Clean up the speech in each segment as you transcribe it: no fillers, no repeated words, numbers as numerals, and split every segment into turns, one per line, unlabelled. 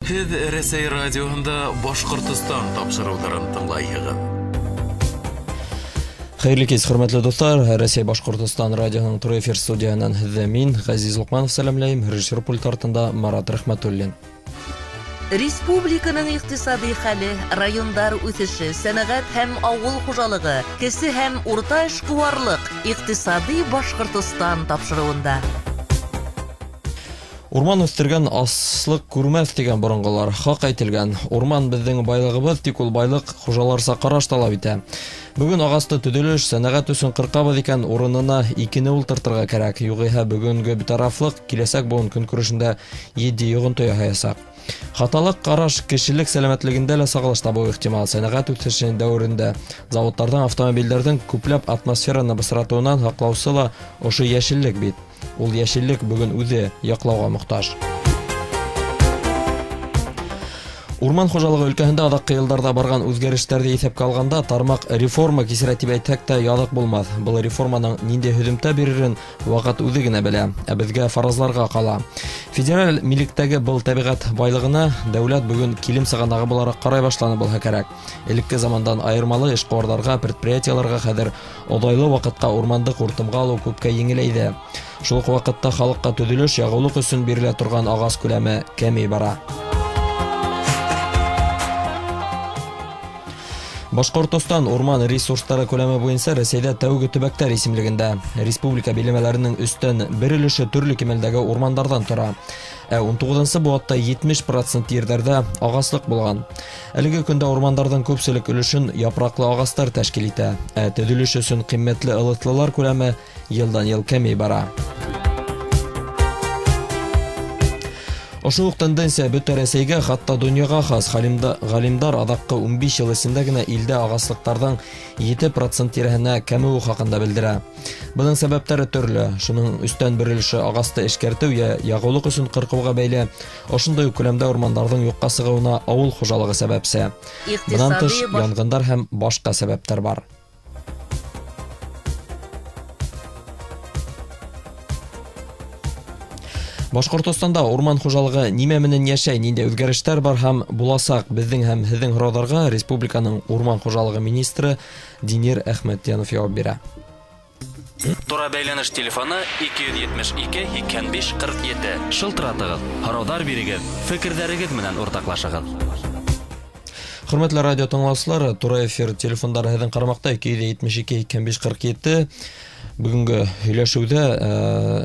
Һеҙ Рәсәй радиоһында Башҡортостан тапшырыуҙарын тыңлайһығыҙ.
Хәйерле кис, хөрмәтле дуҫтар. Рәсәй Башҡортостан радиоһының туры эфир студияһынан һеҙҙе мин, Ғәзиз Лоҡманов, сәләмләйем. Режиссер пульт артында Марат Рәхмәтуллин.
Республиканың иҡтисади хәле, райондар үҫеше, сәнәғәт һәм ауыл хужалығы, кесе һәм урта эшҡыуарлыҡ, иҡтисади Башҡортостан тапшырыуында.
Урман үҫтергән аслыҡ күрмәҫ тигән боронғолар. Хаҡ әйтелгән. Урман беҙҙең байлығыбыҙ, тик ул байлыҡ хужаларса ҡараш талап итә. Бөгөн ағасты төҙөлөш, сәнәғәт өсөн ҡырҡабыҙ икән, урынына икене ултыртырға кәрәк. Юғиһә бөгөнгө битарафлыҡ киләсәк быуын көнкүрешендә етди йоғонто яһаясаҡ. Хаталыҡ ҡараш кешелек сәләмәтлегендә лә сағылыш табыуы ихтимал. Сәнәғәт үҫеше дәүерендә заводтарҙың, автомобилдәрҙең күпләп атмосфераны бысратыуынан һаҡлаусы ла ошо йәшеллек бит. Ул йәшеллек бөгөн үҙе яҡлауға мохтаж. Урман хужалығы өлкәһендә аҙаҡҡы йылдарҙа барған үҙгәрештәрҙе иҫәпкә алғанда тармаҡ реформа кисерә тип әйтһәк тә яҙыҡ булмаҫ. Был реформаның ниндәй һөҙөмтә биререн ваҡыт үҙе генә белә, ә беҙгә фаразларға ҡала. Федераль милектәге был тәбиғәт байлығына дәүләт бөгөн килем сығанағы булараҡ ҡарай башланы булһа кәрәк. Элекке замандан айырмалы эшҡыуарҙарға, предприятиеларға хәҙер оҙайлы ваҡытҡа урманды ҡуртымға алыу күпкә еңеләйҙе. Шул уҡ ваҡытта халыҡҡа төҙөлөш, яғыулыҡ өсөн бирелә торған ағас күләме кәмей бара. Башҡортостан урман ресурстары күләме буйынса Рәсәйҙә тәүге төбәктәр исемлегендә. Республика биләмәләренең өстән бер өлөшө төрлө кимәлдәге урмандарҙан тора. Ә 19-нсы быуатта 70% ерҙәрҙә ағаслыҡ булған. Әлеге көндә урмандарҙың күпселек өлөшөн япраҡлы ағастар тәшкил итә. Ә төҙөлөш өсөн ҡиммәтле ылыҫлылар күләме йылдан-йыл кәмей бара. Ошо уҡ тенденция бөтә Рәсәйгә, хатта донъяға хас. Ғалимдар аҙаҡҡы 15 йыл эсендә генә илдә ағаслыҡтарҙың 7% тирәһенә кәмеүе хаҡында белдерә. Бының сәбәптәре төрлө. Шуның өстән бер өлөшө ағасты эшкәртеү йә яғыулыҡ өсөн ҡырҡыуға бәйле. Ошондай уҡ күләмдә урмандарҙың юҡҡа сығыуына ауыл хужалығы сәбәпсе. Бынан тыш янғындар һәм башҡа сәбәптәр бар. Башҡортостанда урман хужалығы нимә менән йәшәй, ниндәй үҙгәрештәр бар һәм буласаҡ? Беҙҙең һәм һеҙҙең һорауҙарға республиканың урман хужалығы министры Динир Әхмәтйәнов яуап бирә.
Тура бәйләнеш телефоны 272 85 47. Шылтыратығыҙ, һорауҙар бирегеҙ, фекерҙәрегеҙ менән уртаҡлашығыҙ.
Хөрмәтле радио тыңлаусылар, тура эфир телефондары һеҙҙең ҡарамаҡта 272 85 47. Бөгөнгө һөйләшеүҙә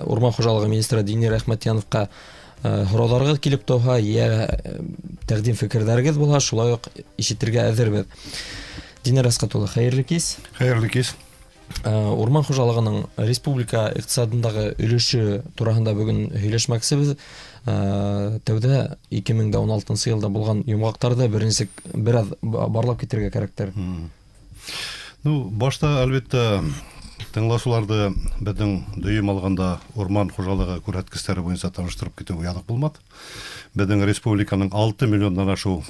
урман хужалығы министры Динир Әхмәтйәновҡа һорауҙарығыҙ килеп тыуһа, йә тәҡдим фекерҙәрегеҙ булһа, шулай уҡ ишетергә әҙербеҙ. Динир Әсҡәт улы, хәйерле кис.
Хәйерле кис.
Урман хужалығының республика иҡтисадындағы өлөшө тураһында бөгөн һөйләшмәксебеҙ. Тәүҙә 2016 йылда булған йомғаҡтарҙы беренсе бер аҙ барлап китергә кәрәктер.
Ну, башта, әлбиттә, тыңлаусыларҙы беҙҙең дөйөм алғанда урман хужалығы күрһәткестәре буйынса таныштырып китеү яҙыҡ булмаҫ. Беҙҙең республиканың 6 миллиондан ашыу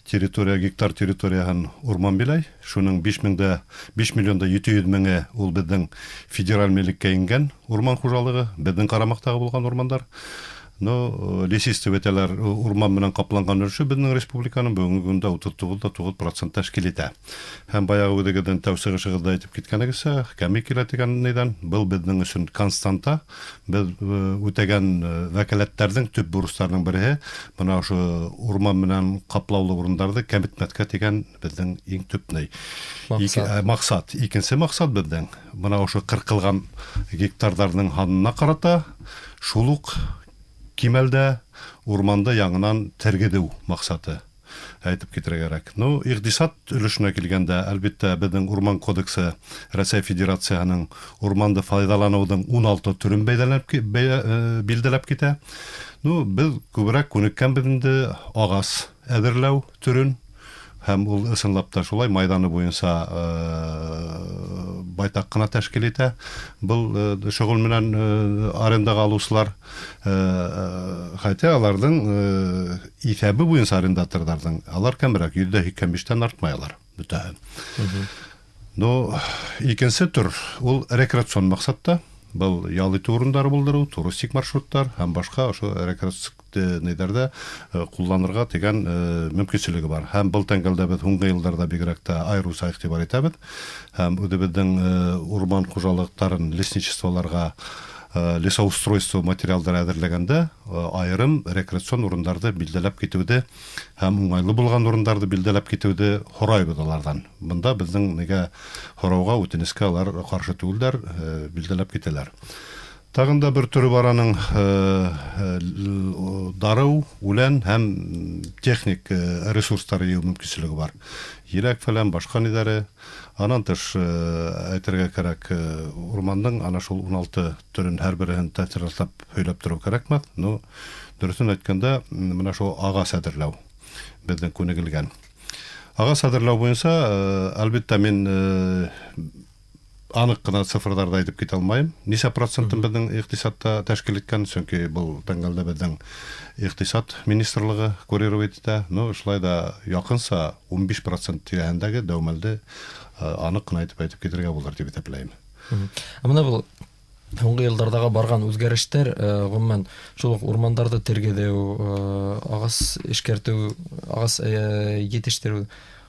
территория, гектар территорияһын урман биләй. Шуның 5 миллионда 700 меңе ул беҙҙең федераль милеккә ингән урман хужалығы, беҙҙең ҡарамаҡтағы булған урмандар. Но лесистый бетәләр урман менән ҡапланған өлөшө беҙҙең республиканың бөгөнгө көндә 39,9% тәшкил итә. Һәм баяғы үҙегеҙҙең тәү сығышығыҙҙа әйтеп киткәнегеҙсә, кәмей килә тигән нейҙән, был беҙҙең өсөн константа. Беҙ үтәгән вәкәләттәрҙең төп бурыстарының береһе бына ошо урман менән ҡаплаулы урындарҙы кәметмәҫкә тигән беҙҙең иң төп ней. Маҡсат. Икенсе маҡсат беҙҙең бына ошо ҡырҡылған гектарҙарҙың һанына ҡарата шул уҡ кимәлдә урманды яңынан тергеҙеү маҡсаты әйтеп китергә кәрәк. Ну, иҡтисад өлөшөнә килгәндә, әлбиттә, беҙҙең урман кодексы Рәсәй Федерацияһының урманды файҙаланыуҙың 16 төрөн билдәләп китә. Ну, беҙ күберәк күнеккәнбеҙ инде ағас әҙерләү төрөн, һәм ул ысынлап та шулай майҙаны буйынса байтаҡ ҡына тәшкил итә. Был шөғөл менән арендаға алыусылар, хәтә аларҙың иҫәбе буйынса арендаторҙарҙың алар кәмерәк, 85%-тән артмай алар бөтәһе. Но икенсе төр ул рекреацион маҡсатта. Был ял итеү урындары булдырыу, туристик маршруттар һәм башҡа ошо рекреацион нейҙәрҙә ҡулланырға тигән мөмкинселеге бар. Һәм был тәңгәлдә беҙ һуңғы йылдарҙа бигерәк тә айырыуса иғтибар итәбеҙ. Һәм үҙебеҙҙең урман хужалыҡтарын лесничестволарға лесоустройство материалдары әҙерләгәндә айырым рекреацион урындарҙы билдәләп китеүҙе һәм уңайлы булған урындарҙы билдәләп китеүҙе һорайбыҙ уларҙан. Бында беҙҙең нигә һорауға, үтенескә улар ҡаршы түгелдәр, билдәләп китәләр. Тағын да бер төрө бар аның дарыу, үлән һәм техник ресурстар йыйыу мөмкинселеге бар. Еләк фәлән, башҡа ниҙәре. Анан тыш әйтергә кәрәк, урмандың ана шул 16 төрөн һәр береһен тәфсирләп һөйләп тороу кәрәкмәҫ. Ну, дөрөҫөн әйткәндә, мына шул ағас әҙерләү беҙҙең күнегелгән. Ағас әҙерләү буйынса, әлбиттә, мин аныҡ ҡына цифрҙарҙы әйтеп китә алмайым. Нисә процентын беҙҙең иҡтисадта тәшкил иткән, сөнки был тәңгәлдә беҙҙең иҡтисад министрлығы курировать итә. Ну, шулай да яҡынса 15% тирәһендәге дәүмәлде аныҡ ҡына әйтеп китергә булыр тип иҫәпләйем.
Ә бына был һуңғы йылдарҙағы барған үҙгәрештәр, ғөмүмән, шул уҡ урмандарҙы тергеҙеү, ағас эшкәртеү, ағас етештереү,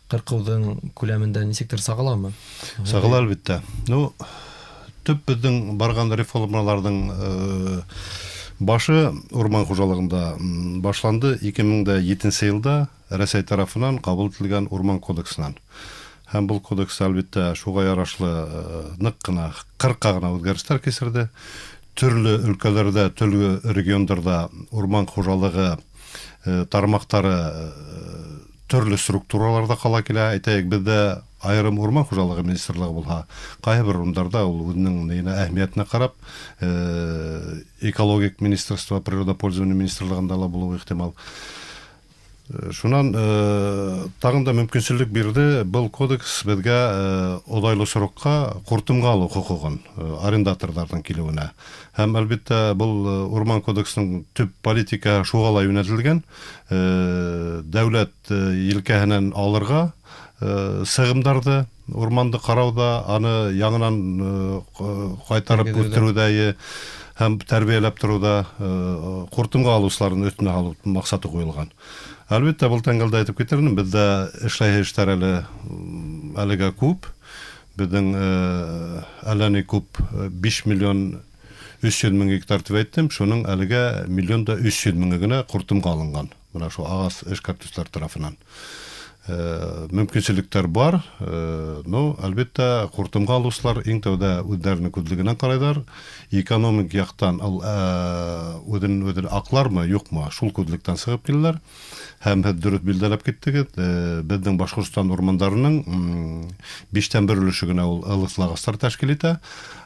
ҡырҡыуҙың күләмендә нисектер сағыламы?
Сағыла, әлбиттә. Ну, төп беҙҙең барған реформаларҙың башы урман хужалығында башланды 2007 йылда Рәсәй тарафынан ҡабул ителгән Урман кодексынан. Һәм был кодекс, әлбиттә, шуға ярашлы ныҡ ҡына, ҡырҡа ғына үҙгәрештәр кисерҙе. Төрлө өлкәләрҙә, төрлө региондарҙа урман хужалығы тармаҡтары төрлө структураларҙа ҡала килә. Әйтәйек, беҙҙә айырым урман хужалығы министрлығы булһа, ҡайһы бер урындарҙа ул үҙенең нейенә, әһәмиәтенә ҡарап, экологик министерство, природопользование министрлығында ла булыуы ихтимал. Шунан тағын да мөмкинселек бирҙе был кодекс беҙгә оҙайлы сроҡҡа ҡуртымға алыу хоҡуғын арендаторҙарҙың килеүенә. Һәм, әлбиттә, был урман кодексының төп политика шуға ла йүнәлтелгән, дәүләт елкәһенән алырға сығымдарҙы, урманды ҡарауҙа, аны яңынан ҡайтарып үҫтереүҙә һәм тәрбиәләп тороуҙа ҡуртымға алыусыларҙың өҫтөнә һалыу маҡсаты ҡуйылған. Әлбиттә, был тәңгәлдә әйтеп китер инем, беҙҙә эшләйһе эштәр әлегә күп. Беҙҙең әллә ни күп 5 миллион 300 мең гектар тип әйттем, шуның әлегә миллион да 300 меңе генә ҡуртымға алынған. Бына шул ағас эшкәртеүселәр тарафынан. Мөмкинселектәр бар, но, әлбиттә, ҡуртымға алыусылар иң тәүҙә үҙҙәренең күҙлегенән ҡарайҙар. Экономик яҡтан ул үҙен аҡлармы, юҡмы, шул күҙлектән сығып киләләр. Һәм һеҙ дөрөҫ билдәләп киттегеҙ, беҙҙең Башҡортостан урмандарының 1/5 өлөшө генә ул ылыҫлы ағастар тәшкил итә,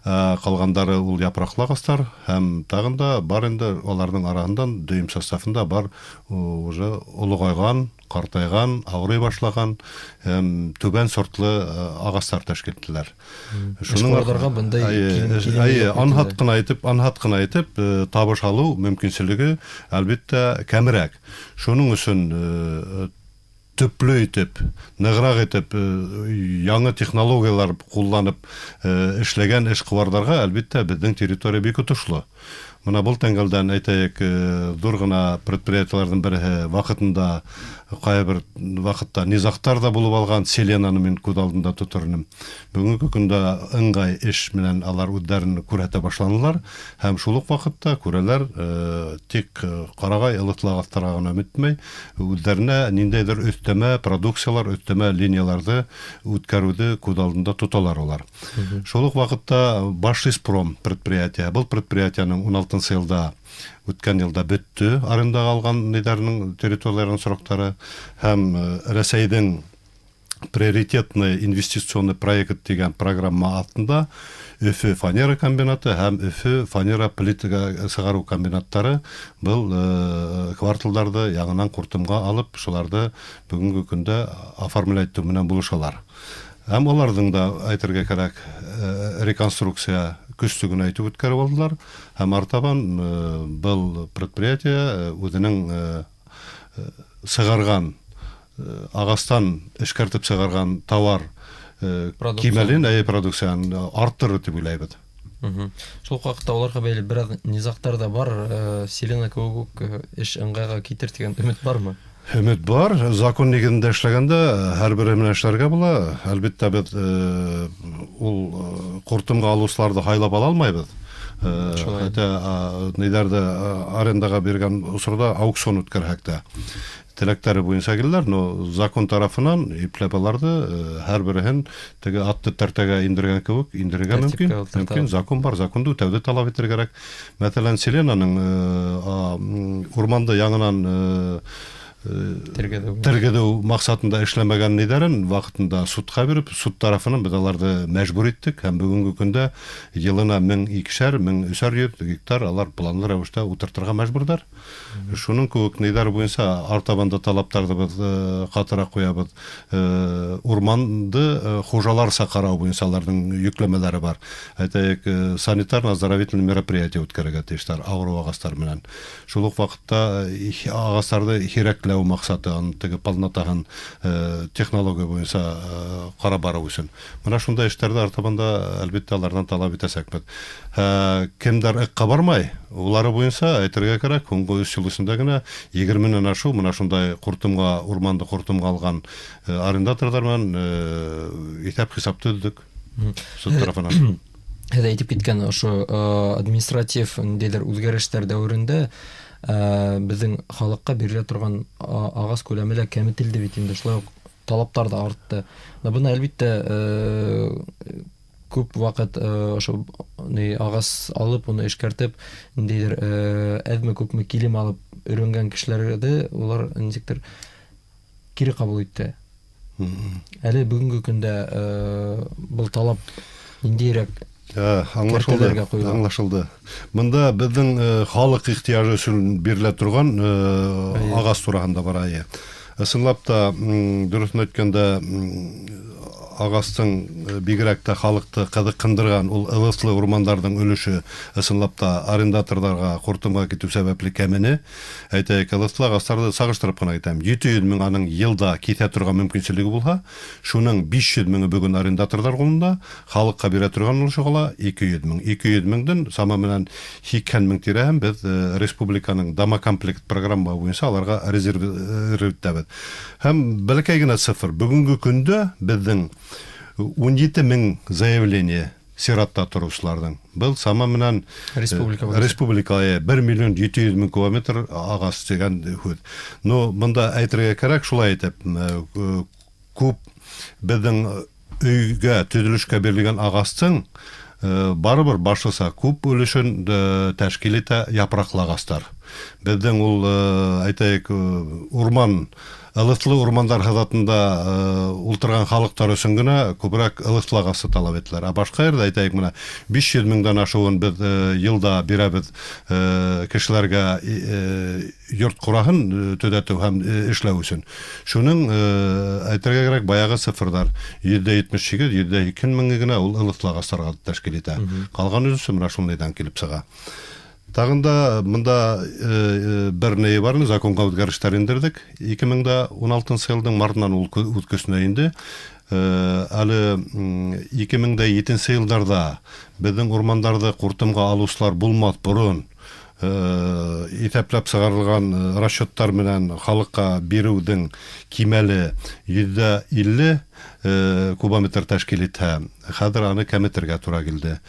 ҡалғандары ул япраҡлы ағастар, һәм тағын да бар инде уларҙың араһынан дөйөм составында бар уже олоғайған, ҡартайған, ауырый башлаған һәм түбән сортлы ағастар тәшкил иттеләр.
Эшҡыуарҙарға бындай
анһат ҡына итеп табыш алыу мөмкинселеге, әлбиттә, кәмерәк. Шуның өсөн төплө итеп, нығыраҡ итеп, яңы технологиялар ҡулланып эшләгән эшҡыуарҙарға, әлбиттә, беҙҙең территория бик отошло. Мына был тәңгәлдән әйтәйек, ҙур ғына предприятиеларҙың береһе ваҡытында, ҡайһы бер ваҡытта низағтар ҙа булып алған Селенаны мин күҙ алдында тотор инем. Бөгөнгө көндә ыңғай эш менән алар үҙҙәрен күрһәтә башланылар һәм шул уҡ ваҡытта күрәләр, тик ҡарағай ылыҫлы ағастарға ғына өмөт итмәй, үҙҙәренә ниндәйҙер өҫтәмә продукциялар, өҫтәмә линияларҙы үткәреүҙе күҙ алдында тоталар улар. Шул уҡ ваҡытта Башлиспром предприятие, был предприятиеның 16 йылда, үткән йылда бөттө арендаға алған нейҙәренең территорияларының сроктары һәм Рәсәйҙең приоритетный инвестиционный проект тигән программа аҫтында Өфө фанера комбинаты һәм Өфө фанера плитка сығарыу комбинаттары был кварталдарҙы яңынан ҡуртымға алып, шуларҙы бөгөнгө көндә оформлять итеү менән булышалар. Һәм уларҙың да, әйтергә кәрәк, реконструкция көслө генә итеп үткәреп алдылар. Һәм артабан был предприятие үҙенең сығарған ағастан эшкәртеп сығарған тауар кимәлен, продукцияны арттырыр тип уйлайбыҙ.
Шул уҡ ваҡытта уларға бәйле бер аҙ низағтар ҙа бар. Селена кеүек үк эш ыңғайға китер тигән өмөт бармы?
Өмөт бар. Закон нигеҙендә эшләгәндә һәр береһе менән эшләргә була. Әлбиттә, беҙ ул ҡуртымға алыусыларҙы һайлап ала алмайбыҙ. Хәтта ниҙәрҙе арендаға биргән осорҙа аукцион үткәрһәк тә теләктәре буйынса киләләр, но закон тарафынан ипләп аларҙы һәр береһен теге атты тәртәгә индергән кеүек индерергә мөмкин. Мөмкин, закон бар, законды үтәүҙе талап итергә кәрәк. Мәҫәлән, Селенаның урманды яңынан тергеҙеү маҡсатында эшләмәгән ниҙәрен ваҡытында судҡа биреп, суд тарафынан беҙ аларҙы мәжбүр иттек һәм бөгөнгө көндә йылына 1200, 1300 гектар алар планлы рәүештә ултыртырға мәжбүрҙәр. Шуның кеүек ниҙәр буйынса артабан да талаптарҙы беҙ ҡатыраҡ ҡуябыҙ. Урманды хужаларса ҡарау буйынса аларҙың йөкләмәләре бар. Әйтәйек, санитар-оздоровительный мероприятие үткәрергә тейештәр ауырыу ағастар менән. Шул уҡ ваҡытта ағастарҙы һирәкләү маҡсаты, аны теге полнотаһын технология буйынса ҡарап барыу өсөн. Мына шундай эштәрҙе артабан да әлбиттә аларҙан талап итәсәкбеҙ. Кемдәр ыҡҡа бармай, улары буйынса әйтергә кәрәк, һуңғы 3 йыл эсендә генә 20-нән ашыу мына шундай ҡуртымға, урманды ҡуртымға алған арендаторҙар менән иҫәп-хисап төҙөк суд тарафынан.
Һеҙ әйтеп киткән ошо административ ниндәйҙер үҙгәрештәр дәүерендә беҙҙең халыҡҡа бирелә торған ағас күләме лә кәметелде бит инде, шулай уҡ талаптар ҙа артты. Бына әлбиттә күп ваҡыт ошо ағас алып, уны эшкәртеп, ниндәйҙер әҙме-күпме килем алып өйрәнгән кешеләрҙе улар нисектер кире ҡабул итте. Әле бөгөнгө көндә был талап ниндәйерәк
Аңлашылды, аңлашылды. Бында беҙҙең халыҡ ихтыяжы өсөн бирелә торған ағас тураһында бара. Ысынлап та, дөрөҫөн әйткәндә, ағастың бигерәк тә халыҡты ҡыҙыҡһындырған ул ылыҫлы урмандарҙың өлөшө ысынлап та арендаторҙарға ҡуртымға китеү сәбәпле кәмене. Әйтәйек, ылыҫлы ағастарҙы сағыштырып ҡына әйтәм, 700 мең аның йылда киҫә торған мөмкинселеге булһа, шуның 500 меңе бөгөн арендаторҙар ҡулында, халыҡҡа бирә торған өлөшө ҡала 200 мең. 200 меңдән сама менән 80 мең тирәһен беҙ республиканың домокомплект программа буйынса аларға резерв итәбеҙ. Һәм бәләкәй генә цифр, бөгөнгө көндә беҙҙең 17 мең заявление сиратта тороусыларҙың. Был сама менән республика 1 миллион 700 мең кубометр ағас тигән һүҙ. Но бында әйтергә кәрәк, шулай итеп, күп беҙҙең өйгә, төҙөлөшкә бирелгән ағастың барыбер башлыса күп өлөшөн тәшкил итә япраҡлы ағастар. Беҙҙең ул, әйтәйек, урман, ылыҫлы урмандар һыҙатында ултырған халыҡтар өсөн генә күберәк ылыҫлы ағасы талап ителәр. Ә башҡа ерҙә, әйтәйек, мына 500 меңдән ашыуын беҙ йылда бирәбеҙ кешеләргә йорт ҡураһын төҙәтеү һәм эшләү өсөн. Шуның әйтергә кәрәк, баяғы цифрҙар 78, 2 меңе генә ул ылыҫлы ағастарға тәшкил итә. Ҡалған өлөшө мына шундайҙан килеп сыға. Тағын да мында бер ней бар, законға үҙгәрештәр индерҙек. 2016 йылдың мартынан ул үҙ көсөнә инде. Әле 2007 йылдарҙа беҙҙең урмандарҙы ҡуртымға алыусылар булмаҫ борон иҫәпләп сығарылған расчеттар менән халыҡҡа биреүҙең кимәле 50 кубометр тәшкил итһә, хәҙер аны кәметергә тура килде.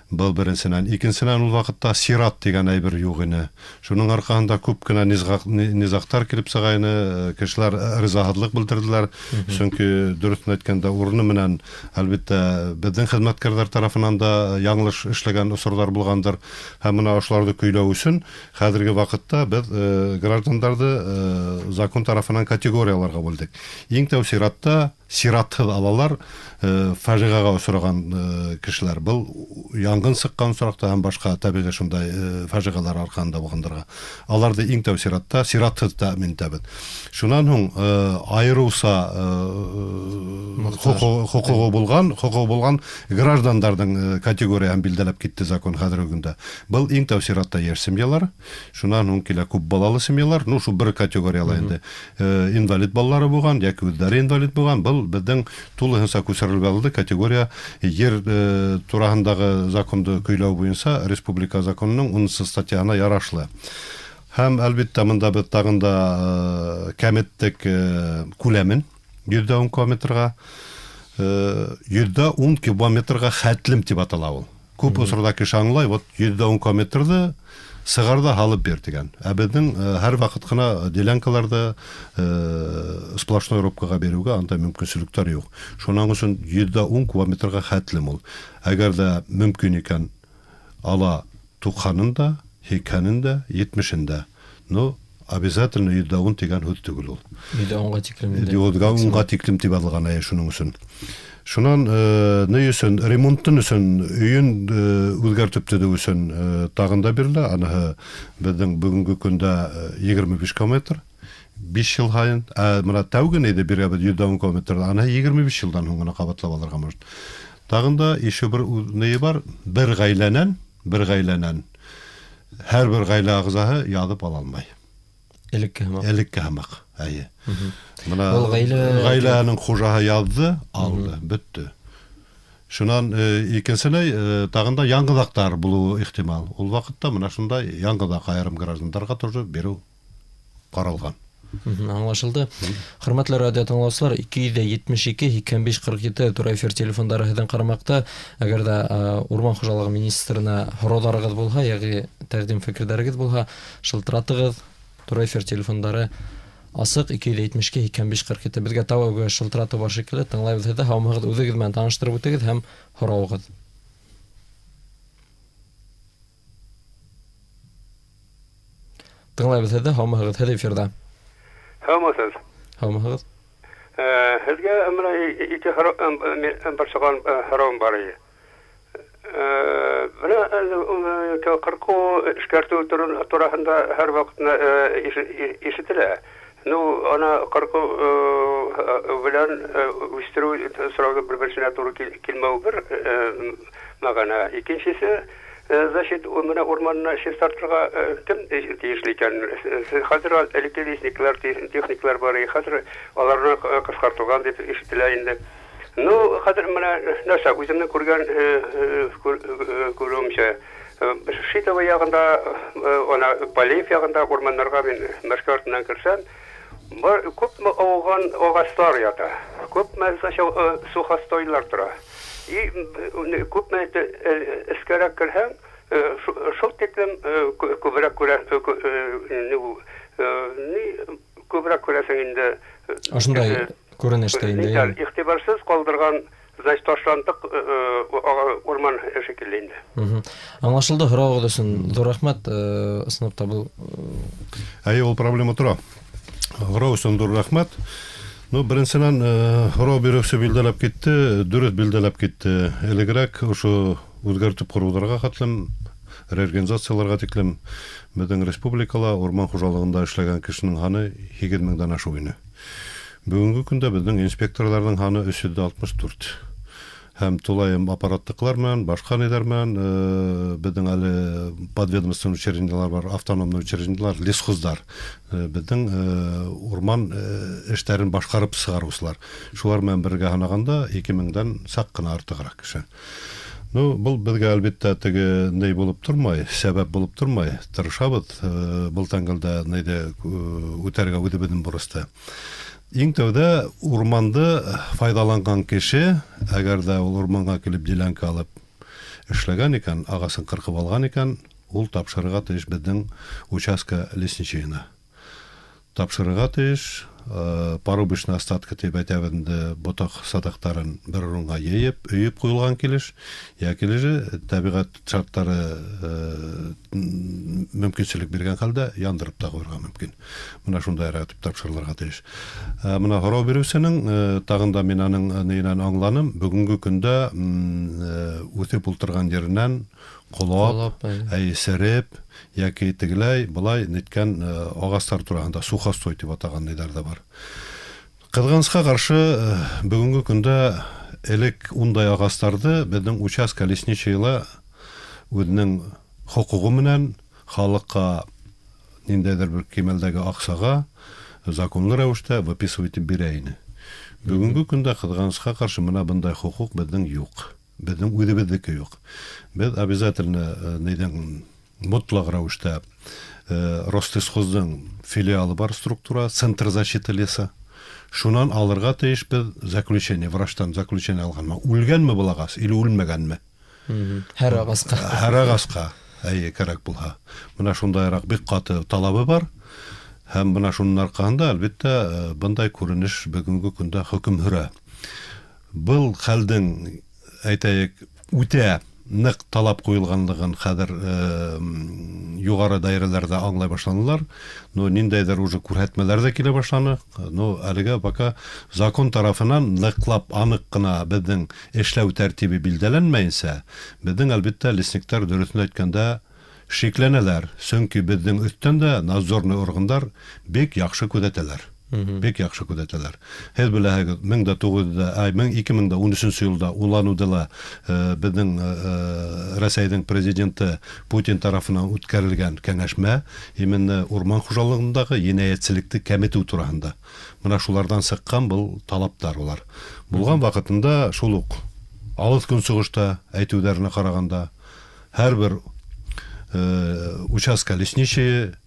Был беренсенән. Икенсенән, ул ваҡытта сират тигән әйбер юҡ ине. Шуның арҡаһында күп кенә низағтар килеп сыға ине, кешеләр ризаһыҙлыҡ белдерҙеләр. Сөнки дөрөҫөн әйткәндә, урыны менән әлбиттә беҙҙең хеҙмәткәрҙәр тарафынан да яңылыш эшләгән осорҙар булғандыр. Һәм мына ошоларҙы көйләү өсөн хәҙерге ваҡытта беҙ граждандарҙы закон тарафынан категорияларға бүлдек. Иң тәү сиратта сиратһыҙ алалар фажиғаға осраған кешеләр. Был яңғын сыҡҡан осраҡта һәм башҡа тәбиғи шундай фажиғалар арҡаһында булғандарға. Аларҙы иң тәү сиратта сиратһыҙ тәьмин итәбеҙ. Шунан һуң айырыуса хоҡуғы булған граждандарҙың категорияһын билдәләп китте закон хәҙерге көндә. Был иң тәү сиратта йәш семьялар, шунан һуң килә күп балалы семьялар, ну шу бер категорияла инде инвалид балалары булған йәки үҙҙәре инвалид булған, был Был беҙҙең тулыһынса күсерелеп алынды категория ер тураһындағы законды көйләү буйынса республика законының 10-нсы статьяһына ярашлы. Һәм әлбиттә мында беҙ тағын да кәметтек күләмен 110 километрға, 110 километрға хәтлем тип атала ул. Күп осорҙа кеше аңлай, вот 110 километрҙы сығар да һалып бир тигән. Ә беҙҙең һәр ваҡыт ҡына делянкаларҙы сплошной рубкаға биреүгә андай мөмкинселектәр юҡ. Шуның өсөн 110 километрға хәтлем ул. Әгәр ҙә мөмкин икән, ала 90-ын да, 80-ын да, 70-ын да. Но обязательно 110 тигән һүҙ түгел ул.
110-ға тиклем.
110-ға тиклем тип алған шуның өсөн. Шунан ни өсөн ремонттың өсөн өйөн үҙгәртеп төҙөү өсөн тағын да бирелә. Аныһы беҙҙең бөгөнгө көндә 25 километр 5 йыл һайын. Мына тәүге нейҙе бирәбеҙ 110 километр, аныһы 25 йылдан һуң ғына ҡабатлап алырға может. Тағын да еще бер нейе бар, бер ғаиләнән һәр бер ғаилә ағзаһы яҙып ала алмай.
Элекке һымаҡ.
Элекке һымаҡ, әйе. Мына ғаиләнең хужаһы яҙҙы, алды, бөттө. Шунан икенселәй тағын да яңғыҙаҡтар булыуы ихтимал. Ул ваҡытта мына шундай яңғыҙаҡ айырым граждандарға тоже биреү ҡаралған.
Аңлашылды. Хөрмәтле радио тыңлаусылар, 272 85 47 тура эфир телефондары һеҙҙең ҡарамаҡта. Әгәр ҙә урман хужалығы министрына һорауҙарығыҙ булһа, йәки тәҡдим фекерҙәрегеҙ булһа, шылтыратығыҙ. Тура эфир телефондары асыҡ 272 85 47. Беҙгә тәүге шылтыратыу бар шикелле, тыңлайбыҙ һеҙҙе. Һаумыһығыҙ, үҙегеҙ менән таныштырып үтегеҙ һәм һорауығыҙ. Тыңлайбыҙ һеҙҙе, һаумыһығыҙ, һеҙ эфирҙа.
Һаумыһығыҙ.
Һаумыһығыҙ.
Һеҙгә мына ике борсоған һорауым бар ине. Бына ҡырҡыу эшкәртеү тураһында һәр ваҡыт ишетелә. Ну, ана ҡырҡыу белән үҫтереү сорауҙы бер-береһенә тура килмәү бер мәғәнә. Икенсеһе, значит, мына урманны чистартырға кем тейешле икән? Хәҙер элекке лесниклар, техниклар бар, хәҙер аларны ҡыҫҡартылған тип ишетелә инде. Ну, хәҙер мына нәрсә, үҙемдең күргән күреүемсә, Шитова яғында, ана Полеев яғында урмандарға мин Мәскәү артынан керсәм, бар күпме ауған ағастар ята, күпме сухостойлар тора. И күпме эскәрәк керһәң, шул тиклем күберәк күберәк күрәсең инде.
Ошондай күренештә инде.
Иғтибарсыз ҡалдырған, значит, ташландыҡ урман шикелле инде.
Аңлашылды. Һорауығыҙ өсөн ҙур рәхмәт. Ысынлап та был
Әйе, ул проблема тора. Һорау өсөн ҙур рәхмәт. Ну, беренсенән, һорау биреүсе билдәләп китте, дөрөҫ билдәләп китте. Элегерәк ошо үҙгәртеп ҡороуҙарға хәтлем, реорганизацияларға тиклем беҙҙең республикала урман хужалығында эшләгән кешенең һаны 8 меңдән ашыу ине. Бөгөнгө көндә беҙҙең инспекторҙарҙың һаны 364. Һәм тулайым аппараттыҡлар менән, башҡа ниҙәр менән, беҙҙең әле подведомственный учреждениелар бар, автономный учреждениелар, лесхоздар. Беҙҙең урман эштәрен башҡарып сығарыусылар. Шулар менән бергә һанағанда 2000-дән саҡ ҡына артығыраҡ кеше. Ну, был беҙгә әлбиттә теге ни булып тормай, сәбәп булып тормай. Тырышабыҙ был тәңгәлдә нейҙе үтәргә үҙебеҙҙең бурысты. Иң тәүҙә урманды файҙаланған кеше, әгәр ҙә ул урманға килеп делянка алып эшләгән икән, ағасын ҡырҡып алған икән, ул тапшырырға тейеш беҙҙең участка лесничийына. Тапшырырға тейеш, порубочный остатка тип әйтәбеҙ инде, ботаҡ саҙаҡтарын бер урынға йыйып, өйөп ҡуйылған килеш, йәки тәбиғәт шарттары мөмкинселек биргән хәлдә яндырып та ҡуйырға мөмкин. Мына шундай итеп тапшырылырға тейеш. Мына һорау биреүсенең тағын да мин аның нейенән аңланым, бөгөнгө көндә үҫеп ултырған еренән ҡолап, әй сереп, йәки тегеләй былай ниткән ағастар тураһында сухостой тип атаған ниҙәр ҙә бар. Ҡыҙғанысҡа ҡаршы, бөгөнгө көндә элек ундай ағастарҙы беҙҙең участка лесничийла үҙенең хоҡуғы менән халыҡҡа ниндәйҙер бер кимәлдәге аҡсаға законлы рәүештә выписывать итеп бирә ине. Бөгөнгө көндә ҡыҙғанысҡа ҡаршы мына бындай хоҡуҡ беҙҙең юҡ. Беҙҙең үҙебеҙҙеке юҡ. Беҙ обязательно нейҙән мотлаҡ рәүештә Рослесхоздың филиалы бар структура, Центр защиты леса. Шунан алырға тейеш беҙ заключение, врачтан заключение алғанмы? Үлгәнме был ағас или үлмәгәнме?
Һәр ағасҡа.
Һәр ағасҡа, әйе, кәрәк булһа. Мына шундайыраҡ бик ҡаты талабы бар. Һәм бына шуның арҡаһында, әлбиттә, бындай күренеш бөгөнгө көндә хөкөм һөрә. Был хәлдең, әйтәйек, үтә ныҡ талап ҡуйылғанлығын хәҙер юғары даирәләрҙә аңлай башланылар. Но ниндәйҙер уже күрһәтмәләр ҙә килә башланы. Но әлегә пока закон тарафынан ныҡлап аныҡ ҡына беҙҙең эшләү тәртибе билдәләнмәйенсә, беҙҙең әлбиттә лесниктар дөрөҫөн әйткәндә шикләнәләр. Сөнки беҙҙең өҫтән дә надзорный органдар бик яҡшы күҙәтәләр. Бик яҡшы күҙәтәләр. Һеҙ беләһегеҙ, 2013 йылда Улан-Удэла беҙҙең Рәсәйҙең президенты Путин тарафынан үткәрелгән кәңәшмә именно урман хужалығындағы енәйәтселекте кәметеү тураһында. Мына шуларҙан сыҡҡан был талаптар улар. Булған ваҡытында шул уҡ алыҫ көнсығышта әйтеүҙәренә ҡарағанда һәр бер участка лесничие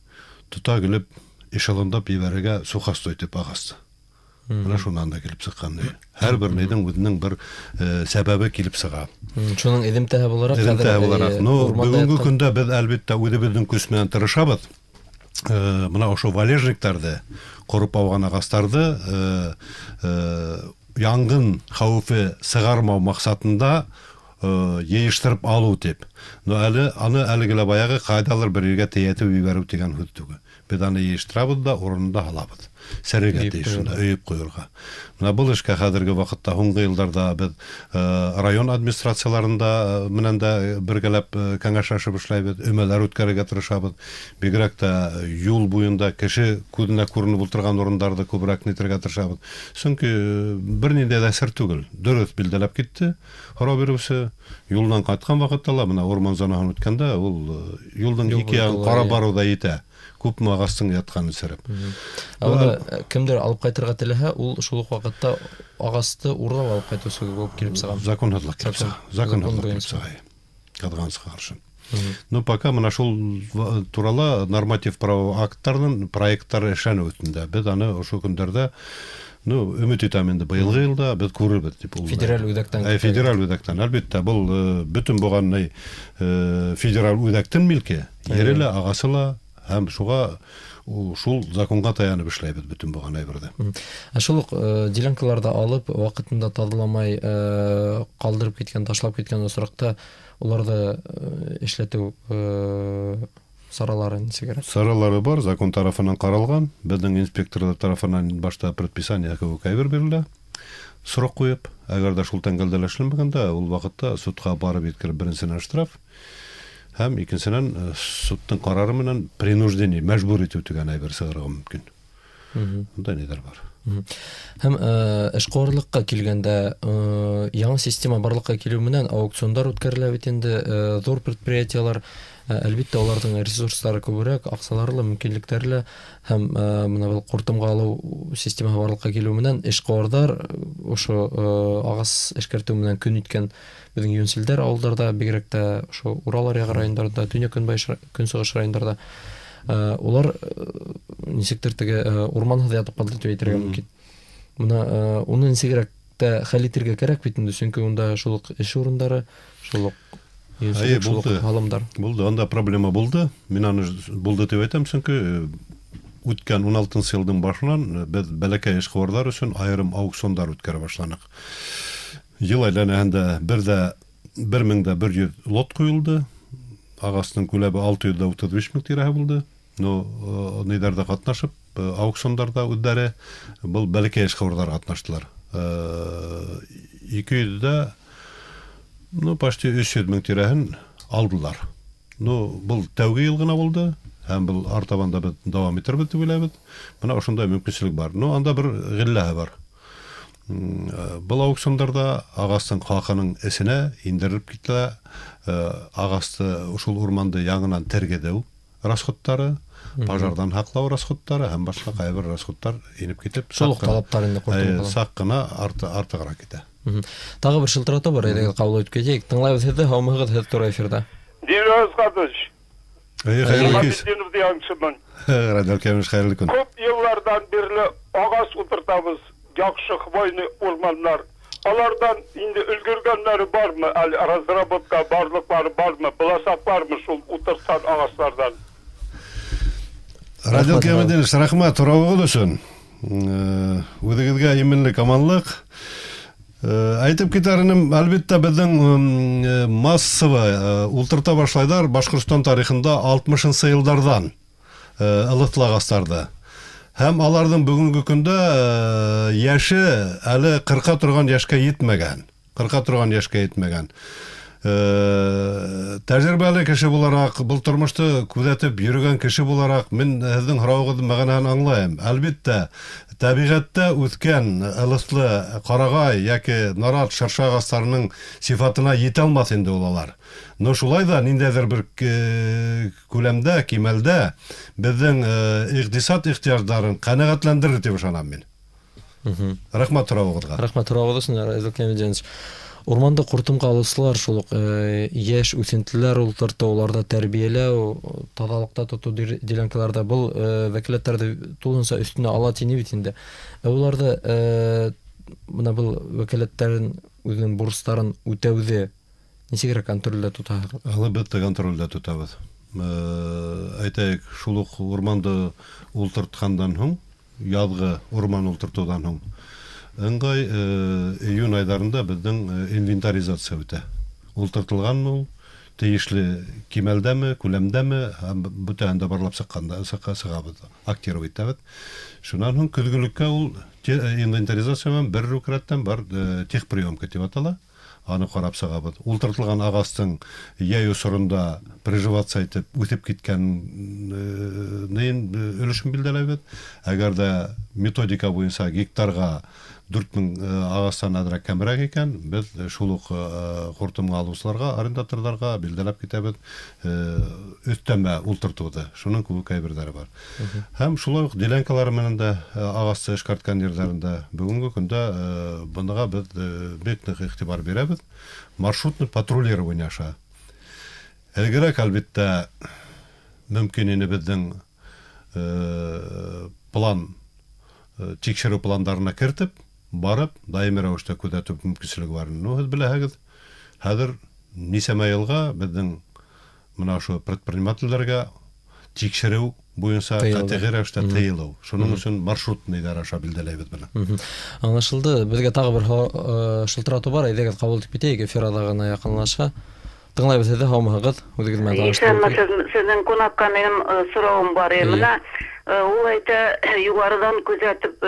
тота килеп эшелондап ебәрергә сухостой тип ағасты. Мына шунан да килеп сыҡҡан. Һәр бер нейҙең үҙенең бер сәбәбе килеп сыға.
Шуның эҙемтәһе булараҡ,
хәҙер ну, бөгөнгө көндә беҙ әлбиттә үҙебеҙҙең көс менән тырышабыҙ. Мына ошо валежниктарҙы, ҡороп ауған ағастарҙы яңғын хәүефе сығармау маҡсатында йыйыштырып алыу тип. Но әле аны әлеге лә баяғы ҡайҙалыр бер ергә тейәтеп ебәреү тигән һүҙ түгел. Беҙ аны йыйыштырабыҙ да урынында һалабыҙ. Сәрергә тейеш шунда, өйөп ҡуйырға. Мына был эшкә хәҙерге ваҡытта һуңғы йылдарҙа беҙ район администрацияларында менән дә бергәләп кәңәшләшеп эшләйбеҙ, өмәләр үткәрергә тырышабыҙ. Бигерәк тә юл буйында кеше күҙенә күренеп ултырған урындарҙы күберәк нитергә тырышабыҙ. Сөнки бер ниндәй ҙә сер түгел. Дөрөҫ билдәләп китте һорау биреүсе. Юлдан ҡайтҡан ваҡытта ла мына урман зонаһын үткәндә ул юлдың ике яғын ҡарап барыу ҙа етә. Күпме ағастың ятҡанын сереп.
Ә кемдер алып ҡайтырға теләһә, ул шул уҡ ваҡытта ағасты урлап алып ҡайтыусы булып килеп сыға.
Законһыҙлыҡ килеп сыға. Законһыҙлыҡ килеп сыға. Ҡыҙғанысҡа ҡаршы. Ну пока мына шул турала норматив право акттарының проекттары эшләнеү өҫтөндә. Беҙ аны ошо көндәрҙә, ну, өмөт итәм инде быйылғы йылда беҙ күрербеҙ тип ул.
Федераль үҙәктән.
Федераль үҙәктән, әлбиттә, был бөтөн булған федераль үҙәктең милке, ере лә, ағасы ла, һәм шуға шул законға таянып эшләйбеҙ бөтөн булған әйберҙе.
Ә шул уҡ делянкаларҙы алып, ваҡытында таҙаламай ҡалдырып киткән, ташлап киткән осраҡта уларҙы эшләтеү саралары нисегерәк?
Саралары бар, закон тарафынан ҡаралған. Беҙҙең инспекторҙар тарафынан башта предписание кеүек әйбер бирелә. Срок ҡуйып, әгәр ҙә шул тәңгәлдә эшләнмәгәндә, ул ваҡытта судҡа барып еткереп беренсенән штраф, һәм икенсенән судтың ҡарары менән принуждение, мәжбүр итеү тигән әйбер сығарырға мөмкин. Ундай ниҙәр бар.
Һәм эшҡыуарлыҡҡа килгәндә, яңы система барлыҡҡа килеү менән аукциондар үткәрелә бит инде, ҙур предприятиелар, әлбиттә, уларҙың ресурстары күберәк, аҡсалары ла, мөмкинлектәре лә, һәм мына был ҡуртымға алыу системаһы барлыҡҡа килеү менән эшҡыуарҙар ошо ағас эшкәртеү менән көн иткән беҙҙең йүнселдәр ауылдарҙа, бигерәк тә ошо Урал аръяғы райондарында, төньяҡ көнсығыш райондарҙа, улар нисектер теге урманһыҙ ятып ҡалды тип әйтергә мөмкин. Мына уны нисегерәк тә хәл итергә кәрәк бит инде, сөнки унда шул уҡ эш урындары, шул уҡ шул уҡ һалымдар.
Булды, анда проблема булды. Мин аны булды тип әйтәм, сөнки үткән 16-нсы йылдың башынан беҙ бәләкәй эшҡыуарҙар өсөн айырым аукциондар үткәрә башланыҡ. Йыл әйләнәһендә 1100 лот ҡуйылды. Ағастың күләме 635 мең тирәһе булды. Но ниҙәрҙә ҡатнашып, аукциондарҙа үҙҙәре был бәләкәй эшҡыуарҙар ҡатнаштылар. 200 дә, ну, почти 300 мең тирәһен алдылар. Ну, был тәүге йыл ғына булды. Һәм был артабан да беҙ дауам итербеҙ тип уйлайбыҙ. Бына ошондай мөмкинселек бар. Ну, анда бер ғилләһе бар. Был аукциондарҙа ағастың хаҡының эсенә индерелеп кителә, ағасты ошол урманды яңынан тергеҙеү расходтары, Пожардан һаҡлау расходтары һәм башҡа ҡайбер расходтар инеп китеп,
шул уҡ талаптар инде ҡуртымға.
Саҡ ҡына артығыраҡ китә.
Тағы бер шылтыратыу бар, әйҙәгеҙ ҡабул итеп китәйек. Тыңлайбыҙ һеҙҙе, һаумыһығыҙ, һеҙ тура эфирҙа.
Динар Асҡатович.
Хәйерле кис.
Яңсымын.
Радио Кемеш, хәйерле көн.
Күп йылларҙан бирле ағас ултыртабыҙ, яҡшы хвойный урманнар. Алардан инде өлгөргәннәре бармы, әле разработка барлыҡлары бармы, буласаҡлармы шул ултыртҡан ағастарҙан?
Радио Кемединов, рәхмәт һорауығыҙ өсөн. Үҙегеҙгә именлек, аманлыҡ. Әйтеп китәр инем, әлбиттә, беҙҙең массово ултырта башлайҙар Башҡортостан тарихында 60-нсы йылдарҙан ылыҫлы ағастарҙы. Һәм аларҙың бөгөнгө көндә йәше әле 40-ҡа торған йәшкә етмәгән. 40-ҡа торған йәшкә етмәгән. Тәжрибәле кеше булараҡ, был тормошто күҙәтеп йөрөгән кеше булараҡ, мин һеҙҙең һорауығыҙҙың мәғәнәһен аңлайым. Әлбиттә, тәбиғәттә үҫкән ылыҫлы ҡарағай йәки нарат, шыршы ағастарының сифатына етә алмаҫ инде ул алар. Но шулай ҙа ниндәйҙер бер күләмдә, кимәлдә беҙҙең иҡтисад ихтыяждарын ҡәнәғәтләндерер тип ышанам мин. Рәхмәт һорауығыҙға.
Рәхмәт һорауығыҙ өсөн, Разил Кәмитдинович. Урманды ҡуртымға алыусылар шул уҡ йәш үҫентеләр ултыртыу, уларҙы тәрбиәләү, таҙалыҡта тотоу делянкаларҙа был вәкиләттәрҙе тулыһынса өҫтөнә ала тине бит инде. Уларҙы бына был вәкиләттәрен үҙенең бурыстарын үтәүҙе нисегерәк контролдә тотаһығыҙ?
Әлбиттә, контролдә тотабыҙ. Әйтәйек, шул уҡ урманды ултыртҡандан һуң, яҙғы урман ултыртыуҙан һуң ыңғай июнь айҙарында беҙҙең инвентаризация үтә. Ултыртылғанмы ул, тейешле кимәлдәме, күләмдәме, һәм бөтәһен дә барлап сыҡҡанда сығабыҙ, актировать итәбеҙ. Шунан һуң көҙгөлөккә ул инвентаризация менән бер үк рәттән бар техприемка тип атала. Аны ҡарап сығабыҙ. Ултыртылған ағастың йәй осоронда приживаться итеп үҫеп киткән нейен өлөшөн билдәләйбеҙ. Әгәр ҙә методика буйынса гектарға 4000 ағастан әҙерәк кәмерәк икән, беҙ шул уҡ ҡуртымға алыусыларға, арендаторҙарға билдәләп китәбеҙ өҫтәмә ултыртыуҙы. Шуның кеүек әйберҙәре бар. Һәм шулай уҡ делянкалары менән дә ағасты эшкәрткән ерҙәрендә бөгөнгө көндә быныға беҙ бик ныҡ иғтибар бирәбеҙ. Маршрутный патрулирование аша. Элгерәк, әлбиттә, мөмкин ине беҙҙең план, тикшереү пландарына кертеп, барып, даими рәүештә күҙәтеү мөмкинселеге бар. Ну, һеҙ беләһегеҙ, хәҙер нисәмә йылға беҙҙең мына ошо предпринимателдәргә тикшереү буйынса ҡәтғи рәүештә тыйылыу. Шуның өсөн маршрутный аша билдәләйбеҙ быны.
Аңлашылды. Беҙгә тағы бер шылтыратыу бар, әйҙәгеҙ ҡабул итеп китәйек, эфир аҙағына яҡынлаша. Тыңлайбыҙ һеҙҙе, һаумыһығыҙ, үҙегеҙ менән таныштырып.
Һеҙҙең ҡунаҡҡа минең һорауым бар. Мына ул әйтә, юғарыдан күҙәтеп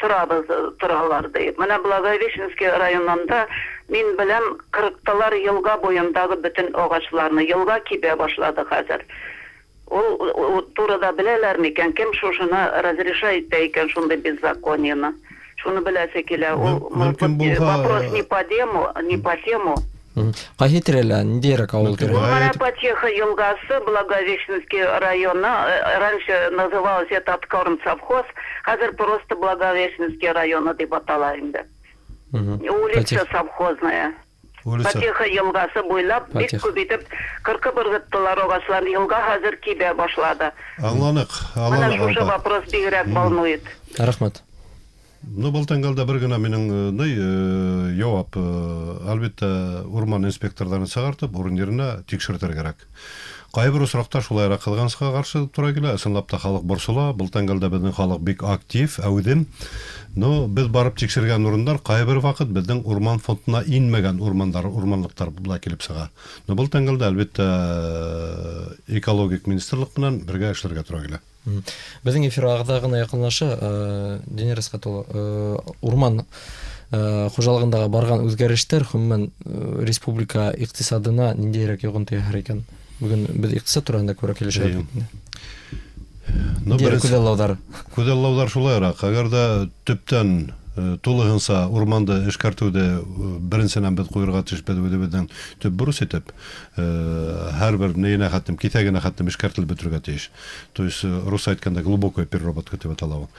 торабыҙ, торалар тип. Мына Благовещенский районында мин беләм, ҡырыҡталар йылға буйындағы бөтөн ағасларны, йылға кибә башлады хәҙер. Ул турыда беләләр микән, кем шушыны разрешает икән шундай беззакониены? Шуны беләсе килә. Ул вопрос не по тему, не по тему.
Ҡайһы тирәлә, ниндәйерәк ауыл тирәлә?
Мына Потеха йылғасы, Благовещенский районы, раньше называлось это Откорм совхоз, хәҙер просто Благовещенский районы тип атала инде. Улица совхозная. Потеха йылғасы буйлап бик күп итеп ҡырҡып ырғыттылар ағасларны, йылға хәҙер кибә башлады.
Аңланыҡ,
аңланыҡ. Мына шушы вопрос бигерәк волнует.
Рәхмәт.
Ну, был тәңгәлдә бер генә минең яуап, әлбиттә, урман инспекторҙарын сығартып, урын еренә тикшертергә кәрәк. Ҡайбер осраҡта шулайыраҡ ҡыҙғанысҡа ҡаршы тура килә, ысынлап та халыҡ борсола, был тәңгәлдә беҙҙең халыҡ бик актив, әүҙем. Но беҙ барып тикшергән урындар ҡайбер ваҡыт беҙҙең урман фондына инмәгән урмандар, урманлыҡтар була килеп сыға. Но был тәңгәлдә әлбиттә экологик министрлыҡ менән бергә эшләргә тура килә.
Беҙҙең эфир аҙағына яҡынлаша, Динар Әсҡәт улы, урман хужалығындағы барған үҙгәрештәр ғөмүмән республика иҡтисадына ниндәйерәк йоғонто яһар икән? Бөгөн беҙ иҡтисад тураһында күберәк һөйләшәбеҙ.
Күҙаллауҙар. Күҙаллауҙар шулайыраҡ. Әгәр ҙә төптән Тулыһынса урманды эшкәртеүҙе беренсенән беҙ ҡуйырға тейешбеҙ үҙебеҙҙең төп бурыс итеп, һәр бер нейенә хәтлем, киҫәгенә хәтлем эшкәртелеп бөтөргә тейеш. То есть, рус әйткәндә, глубокая переработка тип атала ул.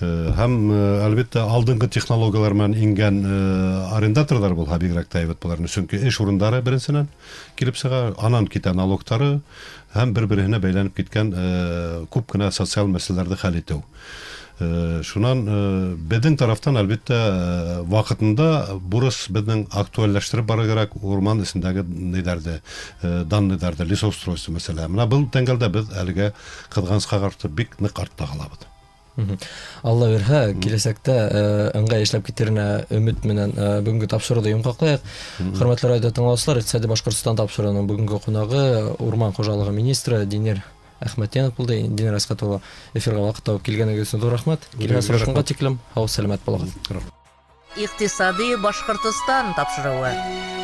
Һәм, әлбиттә, алдынғы технологиялар менән ингән арендаторҙар булһа бигерәк тә әйбәт булыр. Сөнки эш урындары беренсенән килеп сыға, анан китә налогтары һәм бер-береһенә бәйләнеп киткән күп кенә социаль мәсьәләләрҙе хәл итеү. Шунан беҙҙең тарафтан, әлбиттә, ваҡытында бурыс беҙҙең актуалләштереп барыр кәрәк урман эсендәге ниҙәрҙе, данныйҙарҙы, лесоустройство мәсьәләһе. Мына был тәңгәлдә беҙ әлегә ҡыҙғанысҡа ҡаршы бик ныҡ артта ҡалабыҙ.
Алла бирһә, киләсәктә ыңғай эшләп китеренә өмөт менән бөгөнгө тапшырыуҙы йомғаҡлайыҡ. Хөрмәтле радио тыңлаусылар, Иҡтисади Башҡортостан тапшырыуының бөгөнгө ҡунағы урман хужалығы министры Динер Әхмәтйәнов булды. Динер Әсхәт улы, эфирға ваҡыт табып килгәнегеҙ өсөн ҙур рәхмәт. Киләһе осрашҡанға тиклем һау сәләмәт булығыҙ.
Иҡтисади Башҡортостан тапшырыуы.